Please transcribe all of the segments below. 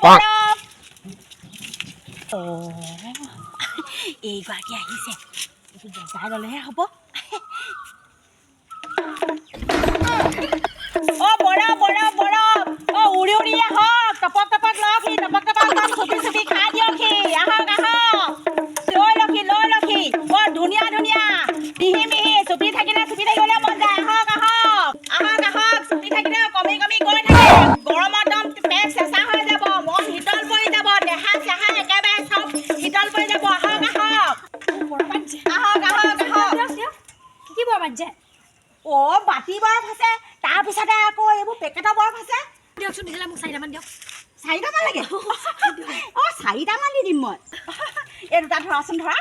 বৰফ। অ, এইগৰাকী আহিছে, এইটো বজাই ল'লেহে হ'ব। অ বৰফ, বৰফ, বৰফ। অ, উৰি উৰি আহক, টপক টপক লওকহি, টপক টপক লওক, চুপি চুপি খাই দিয়কহি। আহক, আহক, লৈ লওকহি, লৈ লওকহি। বৰ ধুনীয়া ধুনীয়া, মিহি মিহি, চুপি থাকিলে চুপি থাকিবলৈ মন যায়। আহক, আহক, আহক, আহক। চুপি থাকিলে কমি কমি গৈ থাকে। গৰমত একদম পেট চেঁচা হৈ যাব, মন শীতল পৰি যাব, দেহা চেহা একেবাৰে চব শীতল পৰি যাব। আহক, আহক। বৰফ আনিছে। আহক, আহক, আহক। দিয়ক, দিয়ক। কি কি বৰফ আনিছে? অ, বাতি বৰফ আছে, তাৰপিছতে আকৌ এইবোৰ পেকেটৰ বৰফ আছে। দিয়কচোন তেতিয়াহ'লে মোক চাৰিটামান দিয়ক। চাৰিটামান লাগে? অ, চাৰিটামান দি দিম মই। এই দুটা ধৰাচোন, ধৰা।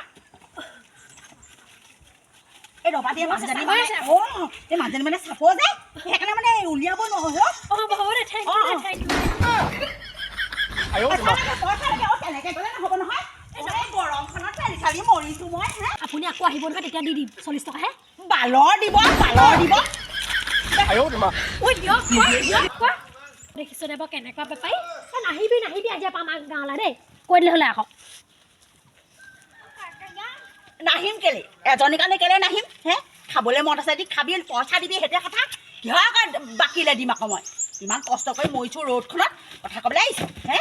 এই ৰবা দিয়ে, মানুহজনী মানে, অ, এই মানুহজনী মানে চাপ যে, সেইকাৰণে মানে উলিয়াব নোৱাৰো। অ, হ'ব, হ'ব দে। Thank U, thank U. পইচা লাগে, পইচা লাগে। অ, তেনেকে গ'লে নহ'ব নহয়। এই গৰমখনত ঠেলি ঠেলি মৰিছো মই হে। আপুনি আকৌ আহিব নহয়, তেতিয়া দি দিম। 40 টকাহে। বালৰ দিব, বালৰ দিব। ঐ, দিয়ক, কোৱা, দিয়ক, কোৱা। দেখিছ দে বাৰু কেনেকুৱা বেপাৰী। তই নাহিবি, নাহিবি আজি পৰা আমাৰ গাঁৱলৈ দেই, কৈ দিলে হ'লে আকৌ। নাহিম কেলে? এজনী কাৰণে কেলে নাহিম হে? খাবলৈ মন আছে দি খাবি, পইচা দিবি, সেইটোৱে কথা। কিহৰ আকৌ বাকীলে দিম আকৌ মই? ইমান কষ্ট কৰি মৰিছোঁ ৰ'দখনত, কথা ক'বলৈ আহিছ হে?